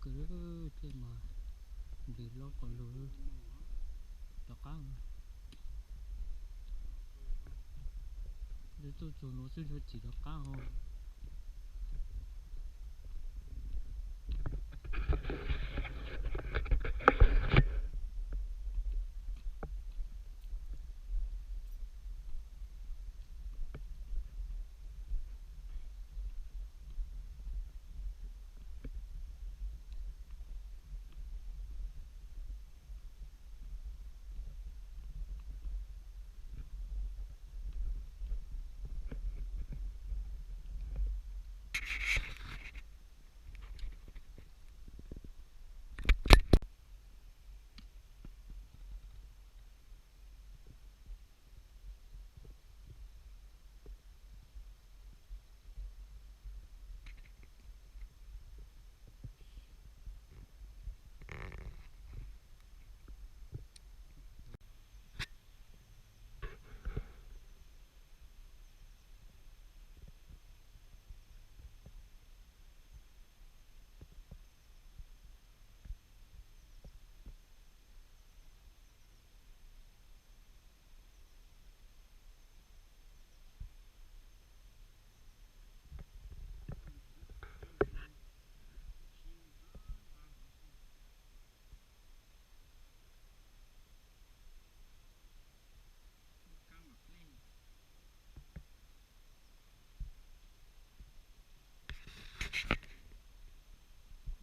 Kawg thiaj mas nqis loj qos lug rov qab. Tuaj txug nuav xwb ntshe tsim rov qab ho.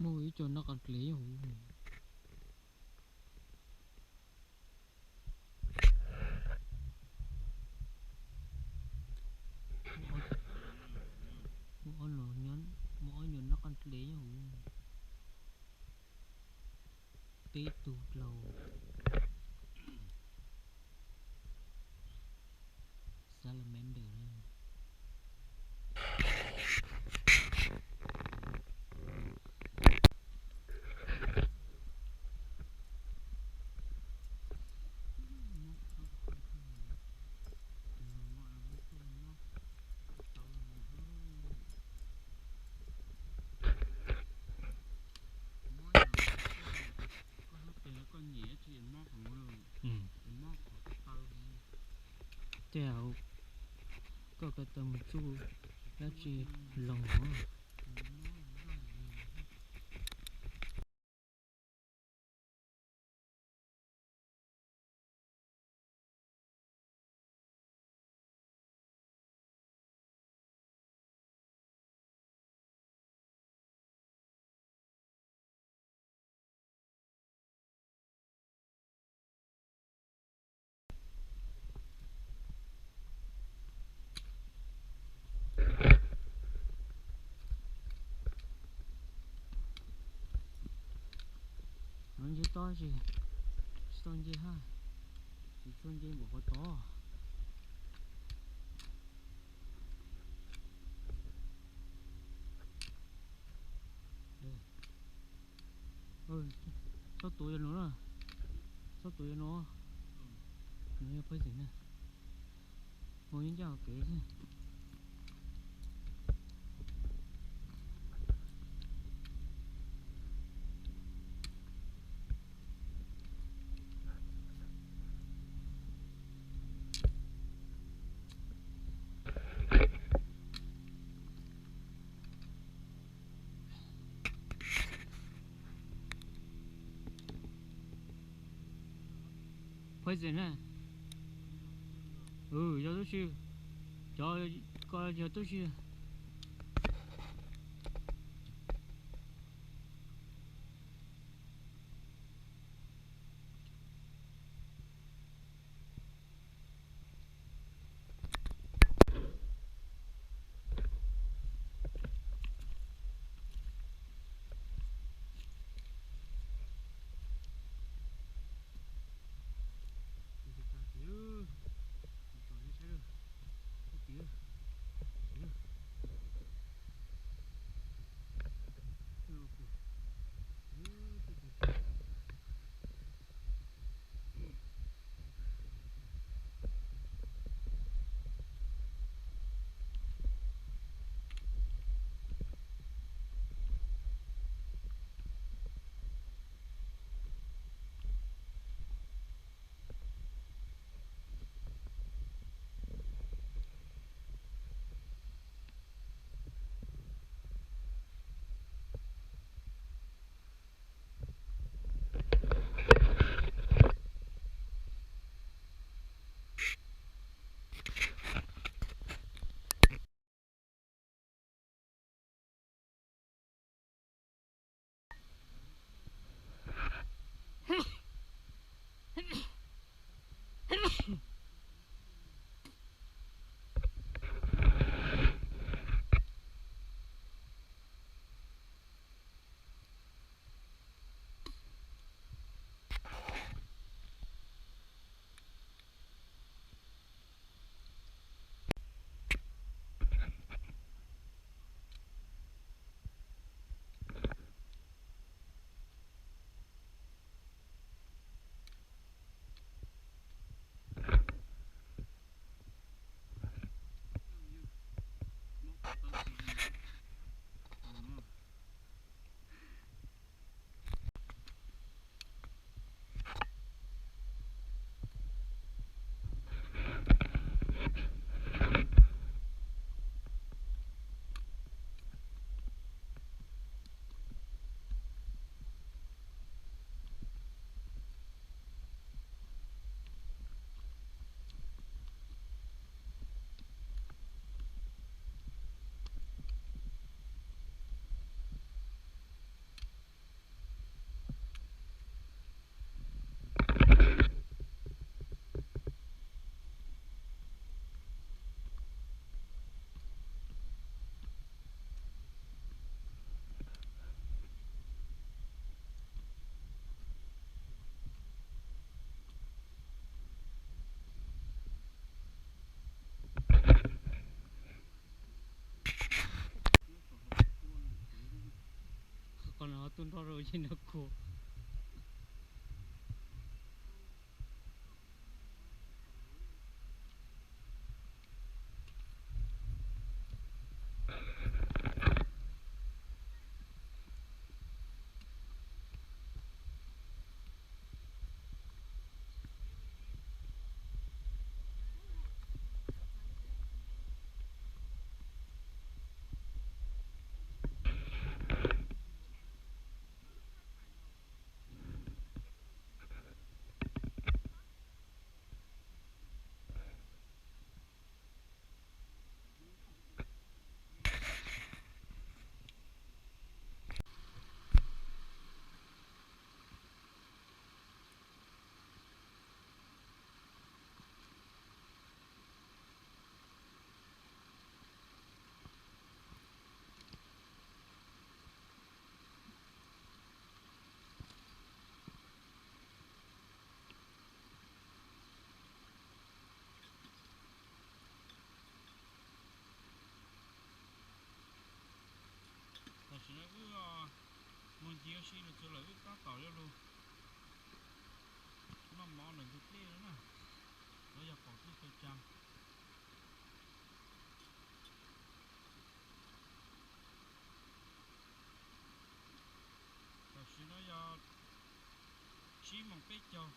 Muaj ib co noj qos dlev huv. Muaj ob nyuag noj qos dlev huv. Peb tug dlau. Salamander na. Tej zaum koj ko taw mus tsuj dab tsi loog no. Nce toj tsis, tsis tau nce hab, tsis tshua nce npaum qhov tod. Txhob tuav yog no na, txhob tuav yog no, no yog phab xeem na, mus ncaj ncaj hauv kev xwb. Poison na. Yog tub si, cov ko yog tub si. Qhov no tu nrho rau yeej no kua. Tam sim no wb mus ncig ua si lug txug lawm, wb tab tom yuav lug noj mov ntawm ntug dlej na, los yog qaum teb chaws Tsab. Tam sim no yog tsib moos peb caug.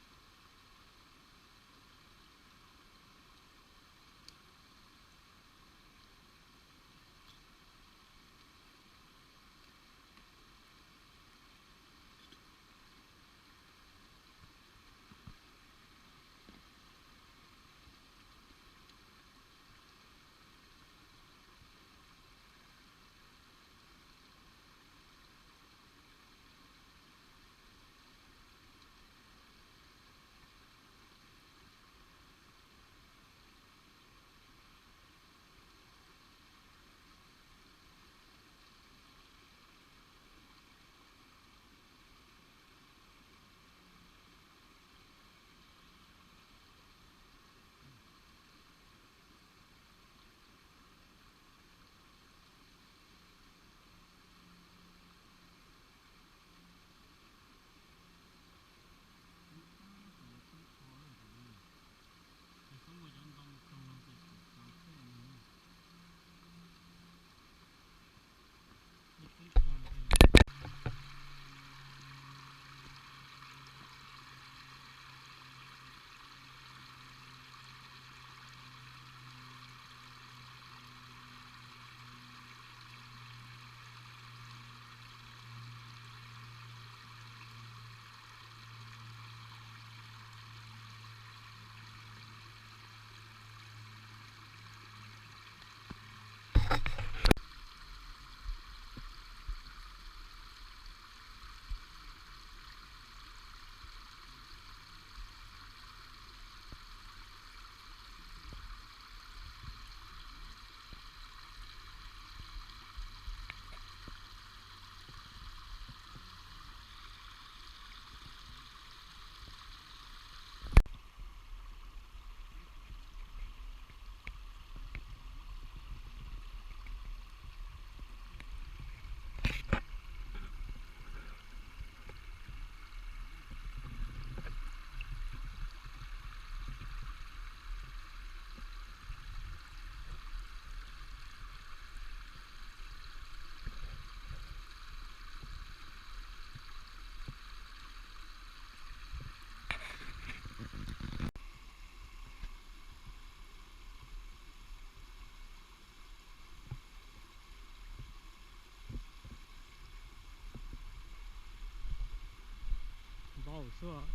Npau suav.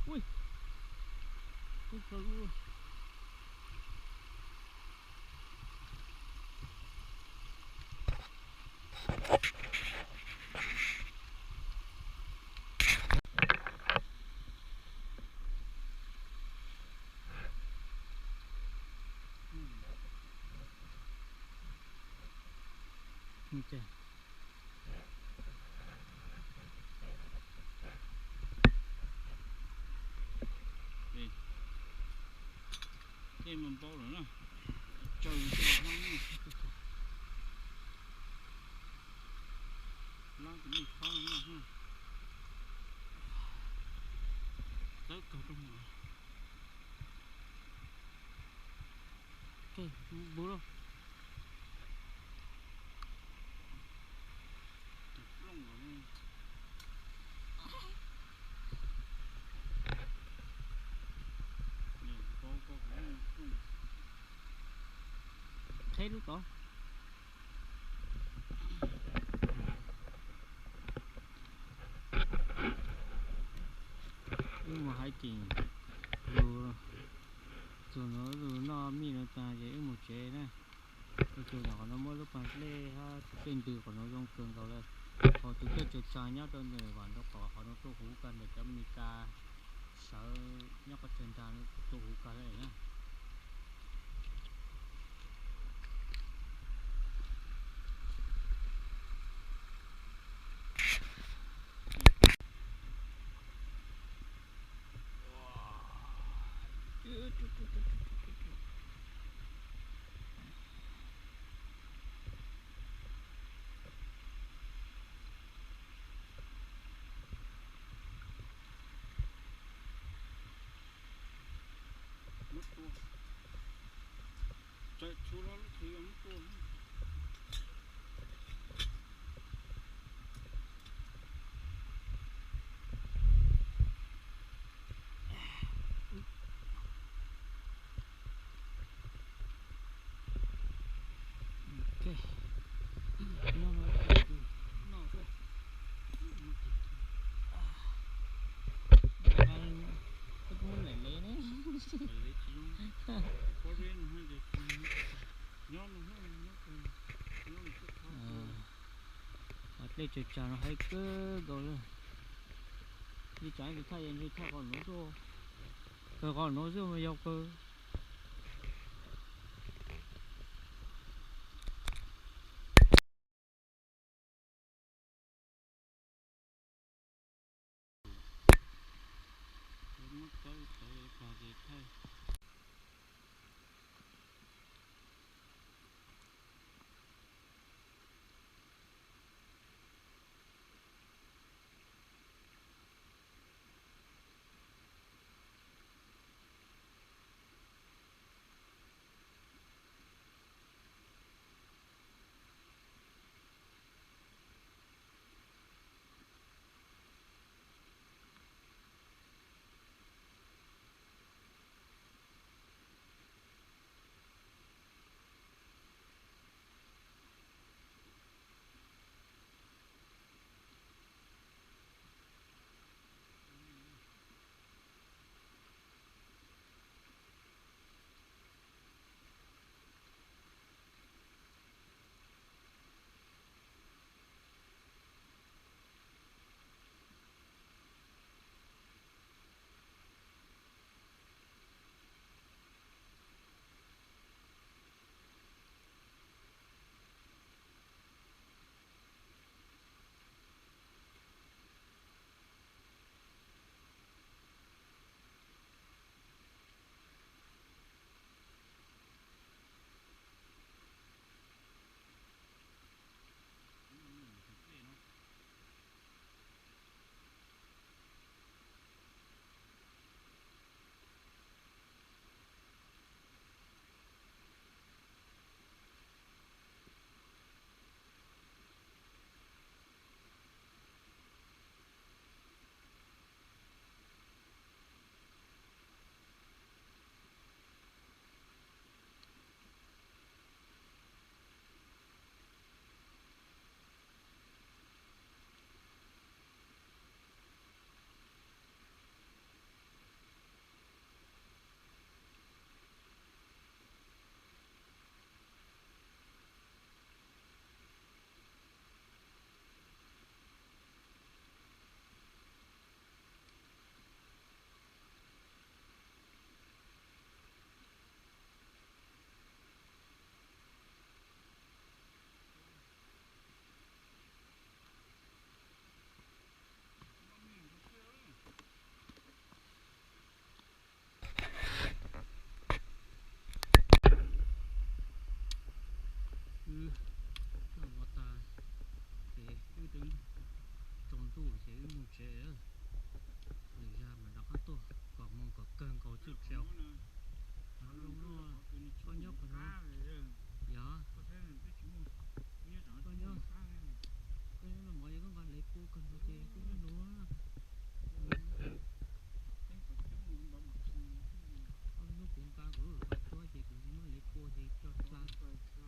Ui, ub, tso lub. Mus npau lawm na, tsaws tus hmab no, lab tus me qhab no na, txawb kawg rau mus, tsaws npau lawm. Qheb lub tod. Wb mus hais ces lug, txug nuav lug noj mij nuav taag ces wb mus tsev na. Ib tug yog qhov nuav muab lub pas dlej hab tus dlej ntws qhov nuav zoo kawg nkaus le. Qhov tus dlej tsaws tsaws nyob rau ntawm vam nrau qhov, qhov nuav tuaj huv kag ntawm cov Amelikas sawv nyob qhov chaw nrag tuaj huv kag le na. Muab tua. Tsaws tshua lub tsev muab tua. Dlej tsaws tsaws no haib kawg nkaus le. Ntshe tsam tus thaj yeej ntshe thaj qhov nuav xwb, kawg qhov nuav xwb mas yog kawg. Koj nyob qhov no, yog koj nyob, koj nyob no mov yog koj nqa lev kua kawg nkaus ces koj nyob nuav. Ob hnub kuv nqa kuv lub lom qab tuab ces kuv muab lev kua ces coj tsa.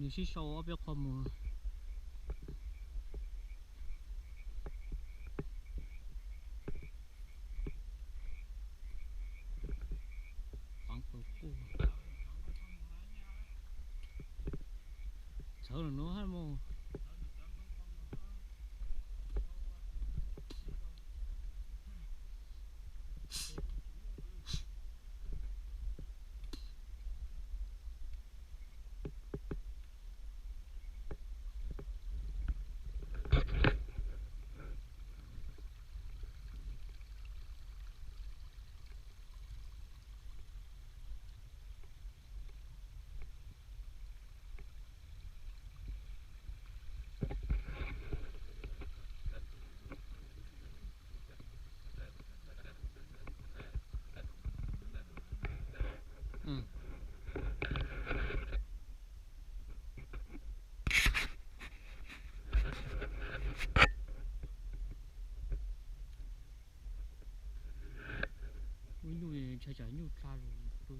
Nws sib sau ob peb qho mus. Paav kaus quj. Txhawv los nuav hab mog. Ub nyuj ntshai tsam nyuj dlha lug tu.